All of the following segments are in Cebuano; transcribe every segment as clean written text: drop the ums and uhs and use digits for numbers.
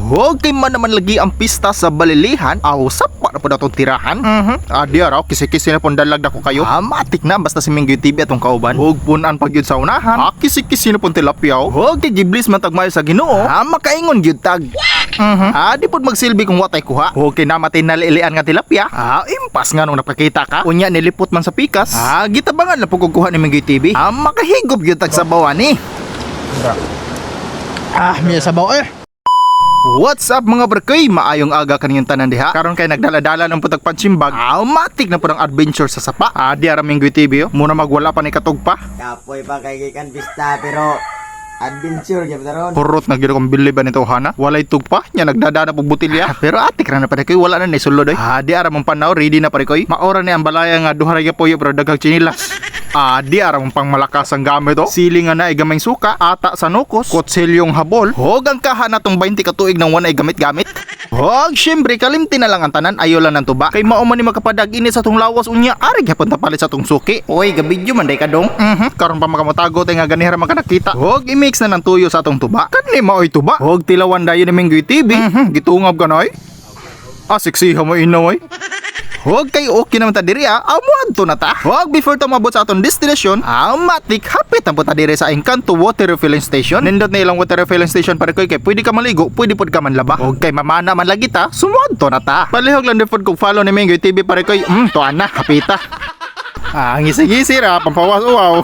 Okay man naman lagi ang pista sa Balilihan, aw sapa na po atong tirahan. Ah, di araw, kisi-kisi na pong dalag na ko kayo. Ah, matik na, basta si Minggoy TV atong kauban. Huwag punan pag yun sa unahan. Ah, kisi-kisi na pong tilapia. Huwag kay giblis man tagmayo sa Ginoo. Ah, makaingon gyud tag. Ah, di pod magsilbi kung watay kuha. Okay na matay nalilian nga tilapia. Ah, impas nga nung napakita ka. Unya nilipot man sa pikas. Ah, gitabangan na po kog kuha ni Minggoy TV. Ah, makahigop gyud tag sabawan ni. Ah, may sabaw eh. What's up, mga barkay? Maayong aga kaniyong tanan diha. Karon kay nagdala-dala ng putag pansimbag. Automatic na po ng adventure sa sapa. Ah, di ara Minggoy TV oh. Muna magwala pa ni katog pa. Kapoy pa kay gikan pista pero adventure gyud ron. Purot na gyud akong biliban nito hana. Walay tugpa nya nagdadana pug botelya. Pero atik ra na pare koy, wala na ni sulod oy. Ah, di ara mong panaw, ready na pare koy. Maora ni ang balaya nga duha ra gyud puyo pero daghang tsinilas. Ah, di ara mong pangmalakas ang gamit oh. Sili nga na gamay suka, ata sa nukos, kutsilyong habol. Hog ang kaha na tong 20 ka tuig nang wanay gamit-gamit. Hog, syempre kalimti na lang ang tanan, ayo lang ng tuba. Kay mao man ni makapadag init sa tong lawas unya, ari gyapon ta palit sa tong suki. Oy, gabidyo man day kadong. Karon pa makamutago tay nga ganihara man ka nakita. Hog, i-mix na ng tuyo sa atong tuba. Kani maoy tuba. Hog, tilawan dayon ni Minggoy TV. Gitungab ka na oy. Ah, siksiha mo ina oy. Huwag kay okay naman ta diri ah, amo adto na ta. Huwag before ta maabot sa atong destination, matik hapit na po ta diri sa Encanto Water Refilling Station. Nindot na ilang water refilling station para koy kay pwede ka maligo, pwede pod ka manlaba. Huwag kay mamana man lagi ta, sumuadto na ta. Palihog lang din pod kog follow ni Minggoy TV para koy, tuan na, hapita. Ah, ngisi-ngisi ra, pampawas uwaw.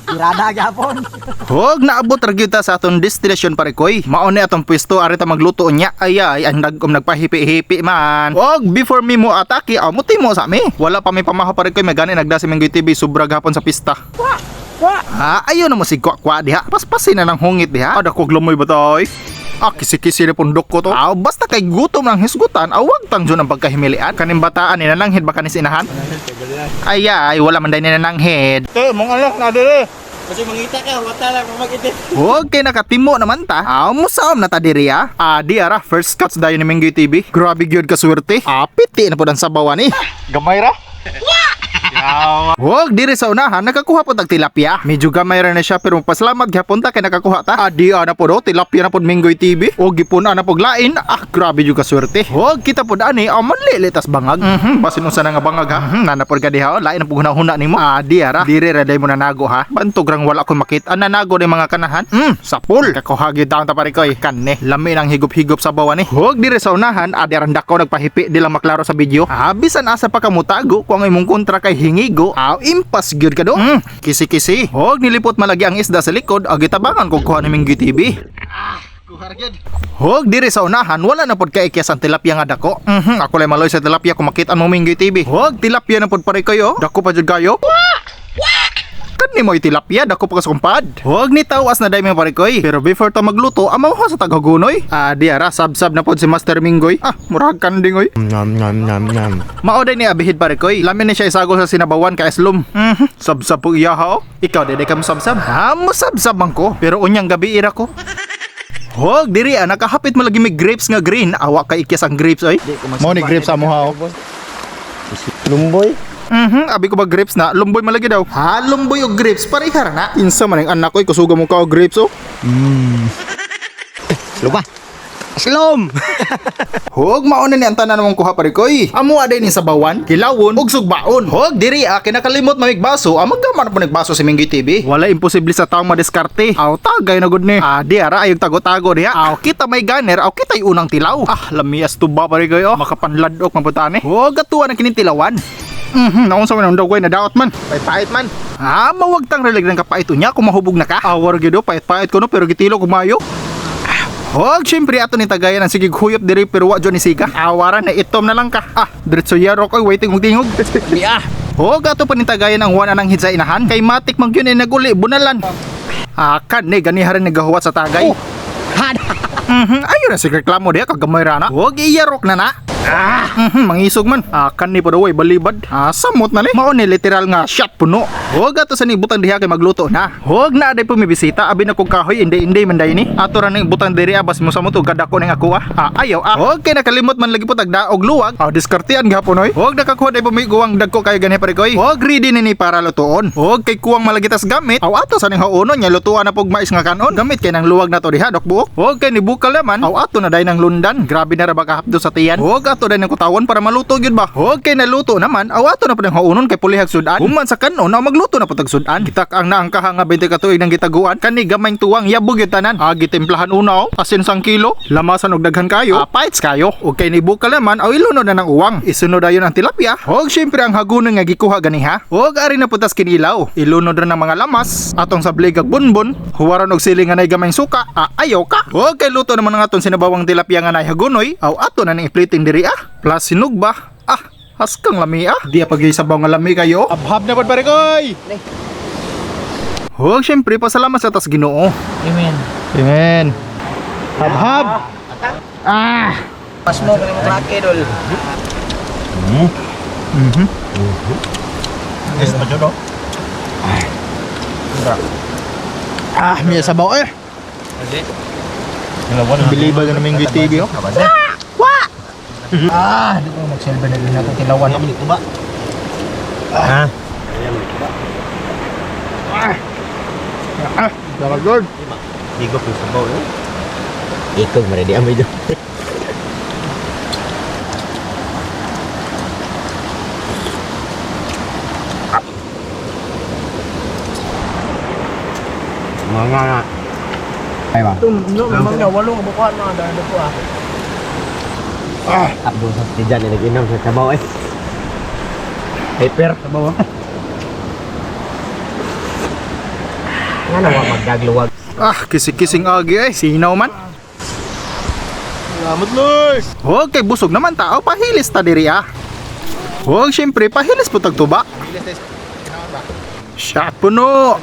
Tirada gyapon. Huwag naabot ra gyud ta sa atong destination pare koy. Mao ni atong pwesto, ari ta magluto nya. Ay ay, ang dagom nagpahipi-hipi man. Huwag before mi mo atake, amo mo sa mi. Wala pa mi pamaho pare koy, magani nagda si Minggoy TV sobra gahapon sa pista. Ha, ayo na mo si kwa diha. Paspasin na ng hungit diha. Ada ko lumoy ba tay? Ah, kisi-kisi na pundok ko to. Ah, basta kay gutom ng hisgutan, awag tangjo ng pagkahimilian. Kaning bataan ni nananghid ba kanis inahan? Ay ay, wala man day ninananghid. Te, mga alak na dire. Kasi mangita ka, wata lang mamag-itit. Huwag kay nakatimo naman ta. Ah, musaom na ta diri ah. Ah, di ara first cuts dayon ni Minggoy TV. Grabe gyud ka swerte. Ah, piti na pud ang sabawan ni. Gamay ra. Huwag diri sa unahan nakakuha po tag tilapia. Medyo gamay ra na siya pero pasalamat gyapon ta kay nakakuha ta. Ah, di ana po do tilapia na pod Minggoy TV. O gipon ana pog lain. Ah, grabe jud ka swerte. Huwag kita pod ani aw manlilitas bangag. Basin unsa na nga bangag ha. Nana pod ka diha oh. Lain na pug hunahuna nimo. Ah, di ara. Diri ra day mo nanago ha. Bantog rang wala ko makita. Nanago ni mga kanahan. Sapul. Kakuha gyud taon ta pare koy. Kanne. Lami nang higop-higop sa bawan ni. Huwag diri sa unahan, adi ran dako nagpahipi di lang maklaro sa video. Ah, bisan asa pa ka mutago kung ang imong kontra kay hingigo, aw impas gyud ka do. Kisi-kisi. Huwag nilipot malagi ang isda sa likod, agi tabangan kog kuha ni Minggoy TV. Huwag diri sa unahan, wala na pod kaikyas ang tilapia nga dako. Ako lay maloy sa tilapia kung makita mo Minggoy TV. Huwag tilapia na pod pare kayo. Dako pa jud kayo. Kani mo tilapia, dako pa ka sa kumpad. Huwag ni tawas na day mga pare koy. Pero before ta magluto, amaw sa taghagunoy. Ah, di ara sab-sab na pod si Master Minggoy. Ah, murag kanding oy. Nyam nyam nyam nyam. Mao day ni abihid pare koy. Lami ni siya isagol sa sinabawan ka eslum. Sabsab po iya ha. Oh. Ikaw dede ka mo sabsab. Ha, mo sabsab man ko. Pero unyang gabi ira ko. Huwag diri ah, nakahapit mo lagi may grapes nga green. Awa kay ikyas ang grapes oy. Mo ni grapes sa mo ha. Oh. Lumboy. Abi ko ba grapes na, lumboy malagi daw. Ha, lumboy o grapes parehara na. Insa man ang anak ko, kusuga mo ka og grapes oh. Lupa. Slom. Huwag mauna ni ang tanan mong kuha pare koy. Amo aday ni sabawan, kilawon ug sugbaon. Huwag diri ah, kinakalimot mamigbaso, ah magkama na po nagbaso si Minggoy TV. Wala imposible sa taong madiskarte. Aw tagay na gud ni. Ah, di ara ayog tago-tago diha. Aw kita may gunner, aw kita'y unang tilaw. Ah, lamias tuba pare koy oh. Makapanladok man putane. Huwag atuan ang kining tilawan. Naunsa man ang daway na daot man. Pait-pait man. Ah, mawag tang relig ng kapait unya kung mahubog na ka. Awar gyud oh, pait-pait ko no pero gitilo kumayo. Hog, syempre ato ni tagayan ang sige huyop diri pero wa jud ni siga. Awaran na itom na lang ka. Ah, diretso yarok oy waiting og tingog. Biya. Hog ato pa ni tagayan ang huwan anang hid sa inahan kay matik man gyud ni naguli bunalan. Ah, kan ni ganiha rin nagahuwat sa tagay. Oh. Had. Ayo na sig reklamo diha kagamay ra na. Hog iyarok na na. Ah, mangisog man. Ah, kan ni padaway balibad. Ah, samot na ni. Mao ni literal nga shot puno. Huwag ato sa nibutang diha kay magluto na. Huwag na aday pumibisita abi na kog kahoy indi-indi man day ni. Ato ra ning butang diri abas mo samot og kadako ning ako ah. Ah, ayaw ah. Huwag kay nakalimot man lagi po tagdaog luwag. Ah, diskartean gihapon oy. Huwag nakakuha day pumiguang dagko kayo ganhi pare koy. Huwag ready ni para lutuon. Huwag kay kuwang malagitas gamit. Aw ato sa ning haunon nya lutuan na pog mais nga kanon. Gamit kay nang luwag na to diha dok buok. Huwag kay nibukal naman. Aw ato na day ng lundan. Grabe na ra ba kahapdo sa tiyan. Huwag ato day ng kutawan para maluto gyud ba. Huwag kay naluto naman, aw ato na pud ang haunon kay pulihag sudan. Human sa kanon, aw magluto na pud tag sudan. Gitak ang naangkaha nga 20 ka tuig nang gitaguan, kani gamayng tuwang yabog gyud tanan. Ah, gitimplahan una oh, asin sang kilo, lamasan og daghan kayo, paits kayo. Og kay nibukal naman, aw ilunod na ng uwang. Isunod dayon ang tilapia. Og syempre ang hagunoy nga gikuha ganiha. Og ari na putas kinilaw. Ilunod ra ng mga lamas, atong sablig ag bunbon, huwaran og siling nga nay gamayng suka, ayaw ka. Og kay luto naman ang atong sinabawang tilapia nga nay hagunoy, aw ato na ning iplating diri ah. Plus sinugba. Ah, haskang lami ah. Di pa gyud sabaw nga lami kayo. Abhab na pud pare koy. Huwag syempre pasalamat sa tas Ginoo. Amen. Amen. Habhab. Ah. Pas mo kay mo klake dol. Ah, may sabaw eh. Biliba ka namin yung TV oh. Ah, di ko magsilbi na din natin tilawan. Ha? Ah, dapat Lord. Igok yung sabaw eh. Ikog man di amoy do. Mga nga. Ay ba? No, mga walo ka bukuan mga dahil ko ah. Abdo sa tijan ni nag-inom sa sabaw eh. Hyper sabaw ah. Nga na wa magdagluwag. Ah, kising-kising agi eh. Sinaw man. Salamat, Lord! Huwag kay busog naman tao, pahilis ta diri ah. Huwag syempre, pahilis po tagtuba. Shot puno.